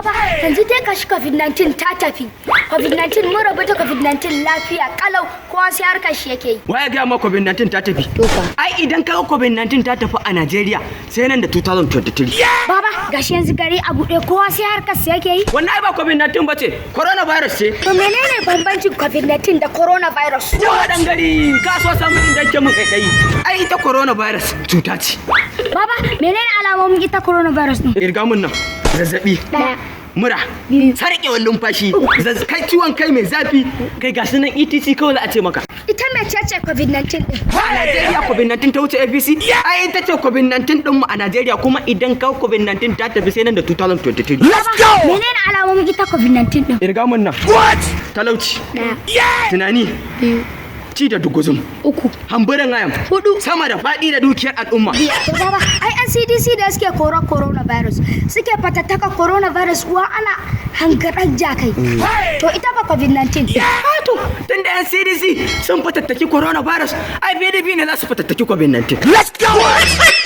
Baba, yanzu dai gashi COVID-19 ta tafi. COVID-19, mun rabu da COVID-19 lafiya kalau, kowa sai harkar shi yake yi. Waye ga ma COVID-19 ta tafi? To fa. Ai idan kaga COVID-19 ta tafi a Najeriya, sai nan da 2023. Baba, gashi yanzu gari a buɗe, kowa sai harkar sa yake yi. Wannan ai ba COVID-19 bace, coronavirus ce. To menene bambancin COVID-19 da coronavirus? Yawa dan gari, ka so samu inda yake mun kaikayi. Ai ita coronavirus cuta ce. Baba, menene alamomin ita coronavirus din? Irga mun nan: zazzabi, Daya, mura, biyu, sarƙewar numfashi, kai, ciwon kai mai zafi, kai ga su nan etc kawai za a ce maka. Ita mecece COVID-19 din? A Najeriya COVID-19 ta wuce APC? Ai ita ce COVID-19 din mu a Najeriya, kuma idan ka COVID-19 ta tafi, sai nan da 2023. Let's go! Menene alamomin ita COVID-19 din? Irga mun nan. Talauci, Daya, tunani, biyu, ci da duguzum, uku, hamburin ayam, hudu, sama da faɗi da dukiyar al'umma. Biyar. To baba, ai NCDC da suke korar coronavirus, suke fatattaka coronavirus, uwa ana hangarar jakai. To ita ba COVID-19? Ah, to, tun da NCDC sun fatattaki coronavirus, ai PDP ne za su fatattaki COVID-19. Let's go!